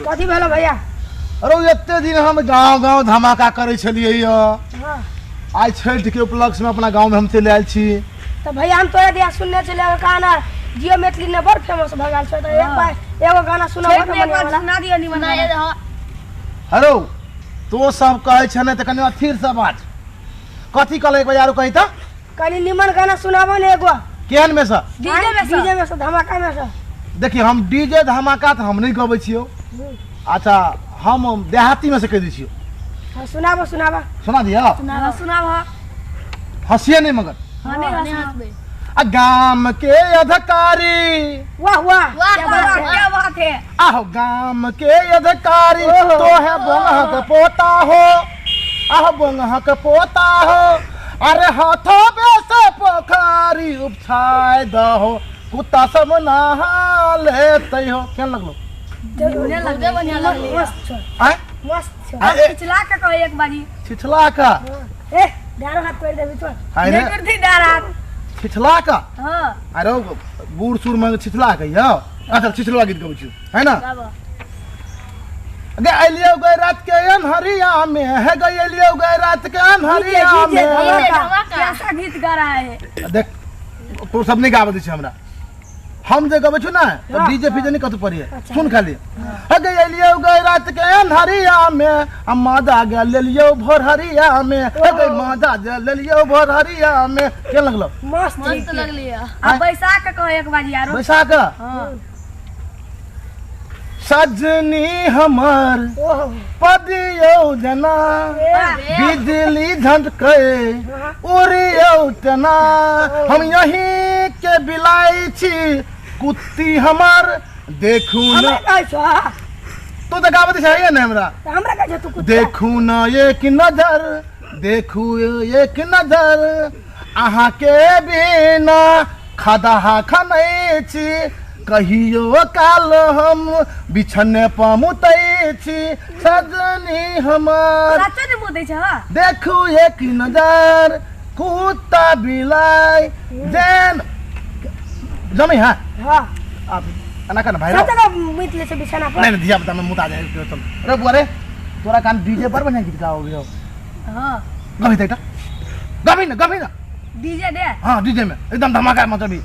कथी भेलो भैया? अरे एते दिन हम गांव गांव धमाका करै छलियै य। हाँ। आइ छठि के उपलक्ष्य में अपना गांव में हम चलि आयल छी। तऽ भैया हम तोरा दिया सुनने छलियै गाना जियो मैथिली ने बड़ फेमस भऽ गेल छै, तऽ एक बार एगो गाना सुनाबऽ छठि में एक बार सुना दियौ निमन गाना। हेलो, तो सब कहै छै ने तऽ कनि अथिर से बाज। कथी कहलै एक बार आरो कही तऽ? कनि निमन गाना सुनाबऽ ने एगो। केहन में से? डीजे में से। डीजे में से, धमाका में से। देखिए हम डीजे धमाका तऽ हम नहि गबै छियौ। अच्छा हम देहाती में से कहि दै छियौ। हाँ, सुनाबऽ सुनाबऽ। सुना दिअ? हाँ, सुनाबऽ। हँसिए नहि मगर। हाँ, नहीं हंसबै। आ गाम के अधिकारी, वाह वाह, वाह क्या बात वाह, है। क्या बात है। आहो गाम के अधिकारी ओहो। तो है बोंगहक पोता हो, आहो बोंगहक पोता हो, अरे हाथों बेसे पोखरी उपछाय दहो, कुत्ता सब नहा लेते हो। केहन लगलो? बढ़िया लगले, बढ़िया लगले। मस्त छौ, आँय? मस्त छौ। आ, ए, पिछला के कहे एक बारी। छिछला का? ए डारो हाथ तोड़ देबी तो। हाय रे। नहीं करती डार हाथ। छिछला का? हाँ। अरे बूढ़ सूढ़ में छिछला का यौ। अच्छा छिछला गीत गबै छी है ना? गाबऽ। गे अलियो गए रात के अन्हरिया में, है गए अलियो गए रात के अन्हरिया डीजे, में। धमाका। कैसा गीत गा रहा है? देख तू सब नहीं गाबै दै छै हमरा। हम जे गबै छु ना तऽ हाँ, डीजे फीजे नहीं कतौ पड़ी है। अच्छा। सुन खाली। हे गए अलियो गए रात के अन्हरिया में, आ मादा गे लेलियो भोरहरिया में, हे गए मादा गे लेलियो भोरहरिया में। के लगलो? मस्त। मस्त लगली। आ बैसाख के कहे एक बारी आरो। बैसाख? हाँ। सजनी हमर ओहो। पदियौ जना, बिजली झटके उड़ियौ तना, हम यहीं के बिलाई छी कुत्ती हमर देखू न। हमरा कहै छौ? तू तऽ गाबैत छै ने हमरा। तऽ हमरा कहै छौ तू कुत्ता? देखू न एक नजर, देखू एक नजर, अहाँके बिना खदहा खनै छी, कहियो काल हम बिछने पमुतै छी, सजनी हमर सच्चे ने मुदै छ? देखू एक नजर कुत्ता बिलाइ जेन जमै। हाँ। हाँ। आब एना कर ना भाई। सब जगह मुइत ले छै बिछाना पर। नहीं नहीं, धिया पुता में मुता जाए चल। अरे बुआ रे, तोरा कान डीजे पर बढ़िया गीत गाओ हो। हाँ। गभी त एकटा गभी न, गभी न। डीजे दे। हाँ डीजे में एकदम धमाका मचबी।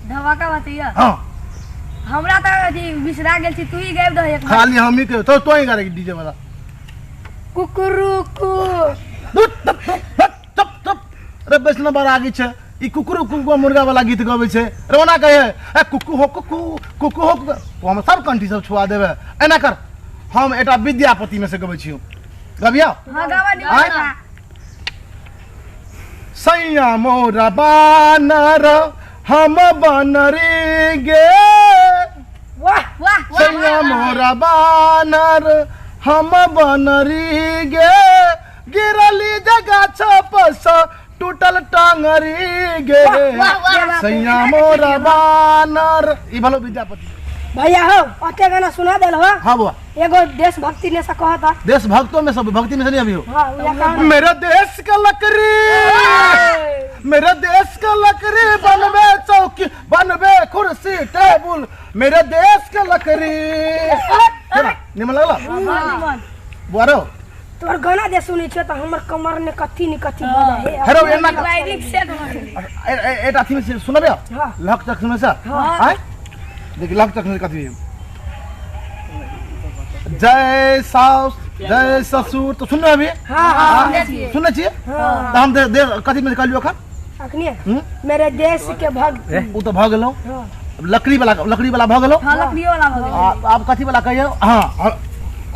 धमाका मचैया। हाँ। हमरा तऽ अथी बिसरा गेल छी, तू ही गाबि दह एक बार। खाली हम ही के तो तो ही गारे डीजे वाला। कुकुरुकु। चुप चुप चुप। अरे वैष्णव बड़ आगे छै ई कुकुरु कुकु मुर्गा वाला गीत गबै छै। अरे ओना कहे ए कुकु हो कुकु कुकु हो कुकु, तो हम सब कंठी सब छुआ देबै। एना कर हम एकटा विद्यापति में से गबै छियौ। गबियौ? हाँ गाबऽ निमन आँय? गाना। सैया मोरा बानर हम बनरी गे, वाह वाह। सैया मोरा बानर हम बनरी गे, गिरली जगह छपस टूटल टांगरी गे, सैया मोरा बानर। ई भलो विद्यापति। भैया हो अते गाना सुना देल हो। हाँ बुआ। एगो देशभक्ति ने से कहता। देशभक्तों में सब भक्ति में से नहीं अभी हो। हाँ, उया कहा। मेरा देश का लकड़ी, मेरा देश का लकड़ी बनबे चौकी बनबे कुर्सी टेबुल, मेरा देश का लकड़ी। केना? निमन लगला? हाँ, निमन। बुआ रो। तोहर गाना जे सुनै छियो तऽ हमर कमर ने कथी ने कथी भऽ जाइ है। हेरो एना कर। वायरिंग सेट भऽ गेलै। एटा अथी में से सुनबे? हाँ। लहक चक में से? हाँ। आय? देखी लहक चक में कथी है? जय सास जय ससुर तो सुनने अभी? हाँ हाँ। हाँ, सुनने छियै? हाँ। तऽ हम दे दे कथी में कहलियो अखन? अखनी हम्म? मेरे देश के भक्त। ओ तऽ भऽ गेलौ। हाँ। लकड़ी वाला, लकड़ी वाला भऽ गेलौ। हाँ लकड़ियो वाला भऽ गेलै। आब कथी वाला कहियौ? हाँ हाँ,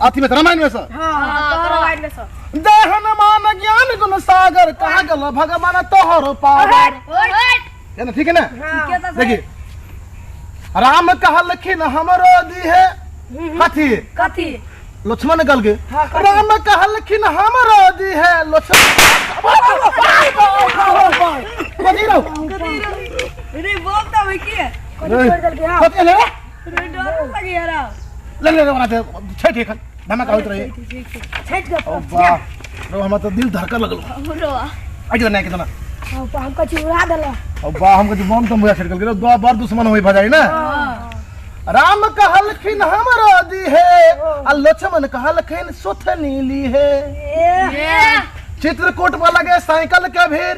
अथी में से, रामायण में से। हाँ। हाँ, तोहर वायरिंग में से। जय हनुमान ज्ञान गुण सागर, कहाँ गेल भगवान तोहर पावर। है ना, ठीक है ना? हाँ। के तऽ देखिए राम कहलखिन हमरो दिहे कथी? कथी? लक्ष्मण कहलके। हाँ, कथी? राम कहलखिन हमरो दिहे लक्ष्मण। कथी रहो? रे बोल तऽ होइ की? कथी छोड़ि देलकै? हाँ। कथी ले? रे डर लगे यार। ले ले ले बनाते छठ एखन धमाका होइत रहे। छठि के। ओ वाह रो, हमरा तऽ दिल धड़कऽ लगल। हमरो। आइ नहि के हाँ, हम कथी उड़ा देलक। ओ वाह, हम कहै बम तम बुझा छड़ि गेल दो बड़ दुश्मन होई भऽ जाइ ना। हाँ। राम कहलखिन हमरो दिहे आ लक्ष्मण कहलखिन सुथनी लीहे। चित्रकूट पर लगे साइकिल के भीड़,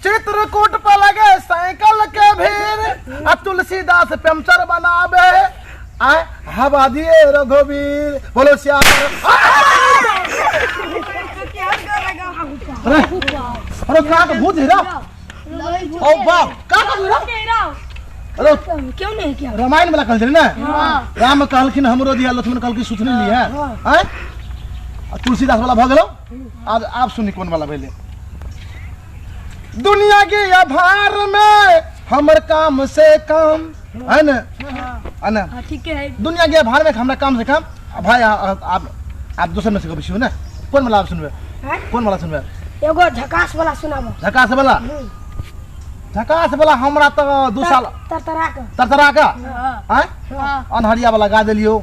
चित्रकूट पर लगे साइकिल के भीड़ आ तुलसीदास पंचर बनावे आ हवा दिए रघुवीर। बोलो श्याम। अरे अरे का के भूत है रा? ओ बाप का के भूत रा? अरे क्यों नहीं किया? रामायण वाला कहल ना, राम कहलखिन हमरो दिया, लक्ष्मण कहलखिन सुथनी लिया। आय तुलसीदास वाला भ गेलो। आब आब सुनी कोन वाला भेलै। दुनिया के आभार में हमर काम से काम है ना, है ना? हाँ, ठीक है। दुनिया के आभार में हमरा काम से काम। भाई आप आप दोसर में से गबै छियौ ने? कोन वाला आप सुनबै? कोन वाला सुनबै? एगो झकास वाला सुनाबो। झकास वाला? झकास वाला हमरा तऽ 2 साल तरतरा के, तरतरा के आय अनहरिया वाला गा देलियो।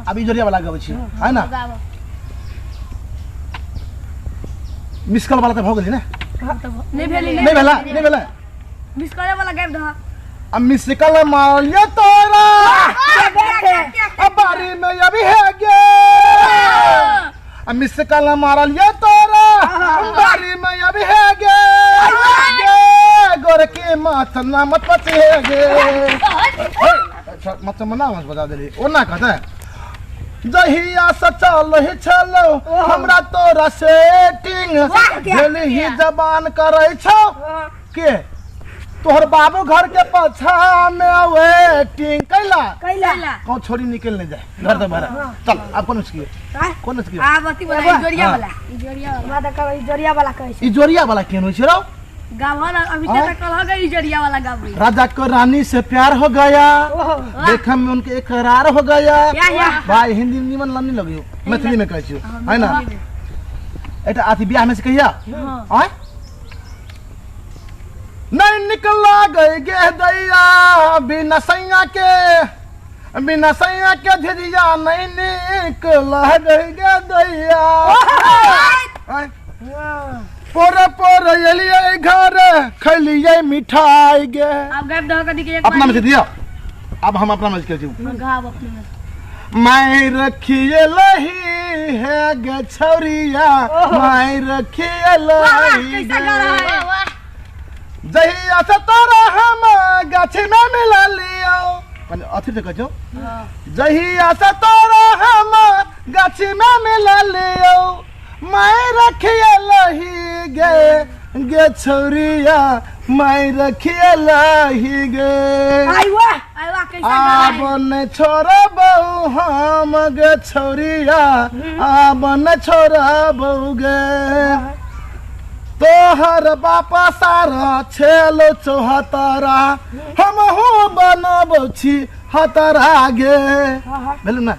आब इजोरिया वाला गबै छी है ना? मिसकल वाला तऽ भऽ गेलै ने? नहीं भेलै, नहीं भेलै, नहीं भेलै। मिसकल वाला गाबि दह। आ मिसकल मारलियो तोरा अब बारी में अभी है गे। आ मिसकल मारलियो तोरा बारी में अभी है गे। गे गोर के माथ ना मत पचे गे। अच्छा मत मना मत बजा देली ओ ना कहते जहिया से चल ही छलो हमरा तोरा सेटिंग भेल ही जबान करै छौ के तोहर बाबू घर के पाछा में वेटिंग कैला कैला कौन छोरी निकल नहीं जाए घर से बाहर। चल अब कौन उसकी कौन उसकी आ बत्ती वाला इजोरिया वाला, इजोरिया वाला हमरा तऽ इजोरिया वाला कहै छै। इजोरिया वाला केहन होइ छै रौ? गावन अभी तक कल गई इजोरिया वाला गाबी। राजा को रानी से प्यार हो गया, देखम में उनके इकरार हो गया। भाई हिंदी निमन लनी लगियो, मैथिली में कहै छियो है ना? एटा अथी बियाह में से कहिया आय नहीं निकला गई गे दैया बिना सैया के, बिना सैया के झिझिया नहीं निकला गई गे दैया। पोर पोर एलिए घर खैलिए मिठाई गे। अब गायब दह कदी के अपना में से दिया। अब हम अपना में से कहै छी। गाब अपने में। मैं रखिए लही है गे छौरिया, मैं रखिए लही। जहिया से तोरा हम गाछी में मिला लियो। अथी से कहै छौ जहिया से तोरा हम गाछी में मिला लियो, मैं रखिए लही गे गे छौरिया, मैं रखिए लही गे। आब न छोड़बौ हम गे छौरिया, आब न छोड़बौ गे। तोहर बापा सारा छेलो चौहतरा, हमहूँ बनबौ छी हतरा गे। भेलु ना?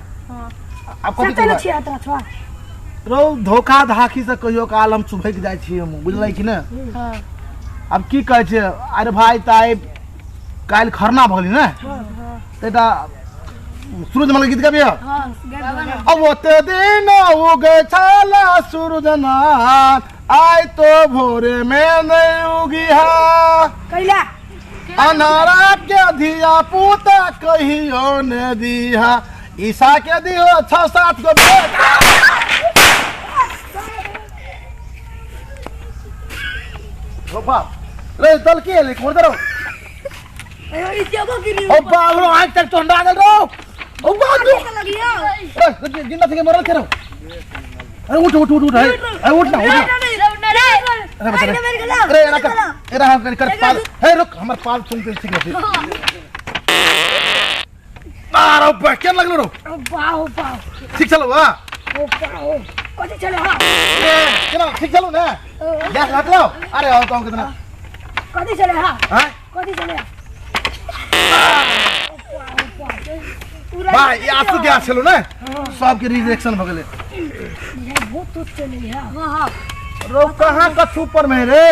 आब कथी कहबै? रौ धोखा धाखी से कहियो काल हम चुभकि जाइ छी हम, बुझलै कि ने? आब की कहै छै? अरे भाई ताइ काल्हि खरना भऽ गेलै ने, तऽ एकटा सूरजमल गीत गबियौ। अब ओते दिन उगै छल सूरजनाथ, आइ तो भोरे में नहीं उगी हा। कैला अनारा के धिया पुता कहियो ने दिहा, ईसा के दियो 6 7 गो बेटा। ओ बाप रे दल के एलै कोन दरो? ओ बाप रो आँख तक चोंडा गेल रो। ओ बाप रो रे जिंदा से मरल के रो। अरे उठ उठ उठ उठ अरे उठ ना उठ। अरे बच्चा अरे एना कर एना हम कर पाल हे रुक हमर पाल सुन के ठीक छै। अरे बा केन लगलो रो? ओ बाहो बाहो ठीक चलो वा। ओ बाहो कथि चलो? हां केना ठीक चलो ना? गैस हटलो। अरे आओ तो कितना कथि चले? हां हां कथि चले? भाई ई आंसू गैस छलो ने, सबके रिजेक्शन भ गेलै। बहुत तो चले है। हां हां रो कहां कथू पर में रे,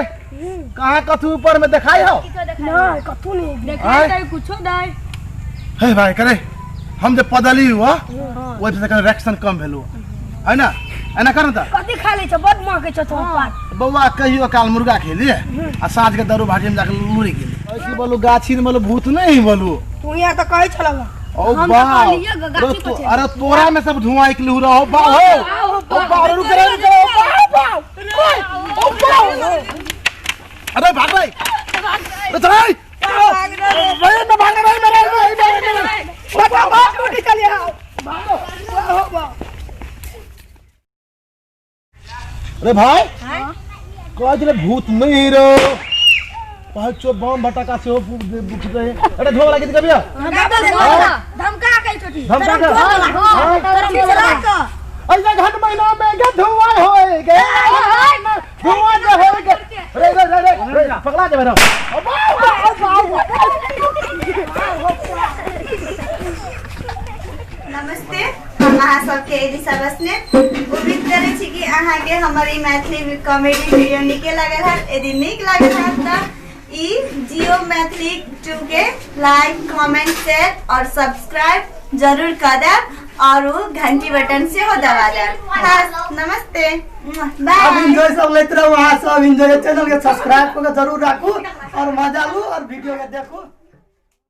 कहां कथू पर में देखाई हो? ना कथू नहीं देखाई त कुछो नहीं। हे भाई करे हम जे पदली हुआ ओइ से कने रिएक्शन कम भेलो है ना? एना कर न त कथि खा ले छ? बड महकै छ तोहर पात। बौआ कहियो काल मुर्गा खेलिए आ साँझ के दारू भाटी में जाके लुरी गेली। ऐसी बोलू गाछी में बोलू भूत नहीं बोलू। तू यहाँ त कहै छलौ। ओ हम तऽ बाप कहलियै ग- अरे गाछी पर चलि। अरे तोरा में सब धुआं निकलू रहो बा हो ओ बा अरे रुक रे रुक रे, ओ बा बा ओए, ओ बा अरे भाग रे अरे चल रे रे मैं भाग रे मेरे मेरे मेरे मेरे बचा भाग टूटी चलिए आओ भागो हो बा अरे भाई कहै छलै भूत नहीं रो कहै छौ बम भटाका सेहो फूट रहे अरे धोआ वाला गीत गबिया धमका के छोटी धमका के हां तोरा के ऐसा घट महीना में गे धुआं होए गे धुआं जो होए गे रे रे रे रे रे पगला जेबे रे ओ बा बा बा नमस्ते, हम अहाँ सबके एलिसा बस्नेत। उम्मीद करै छी कि अहाँके हमर ई मैथिली कॉमेडी वीडियो नीके लागल हैत। यदि नीक लागल हैत तऽ ई जियो मैथिली 2 के लाइक, कमेंट, शेयर और सब्सक्राइब जरूर कऽ देब और उ घंटी बटन सेहो दबा देब। हाँ, नमस्ते, अब बाय। एंजॉय सब लेते रहू अहाँ सब। एंजॉय चैनल के सब्सक्राइब कऽ के जरूर राखू और मजा लू और वीडियो के देखू।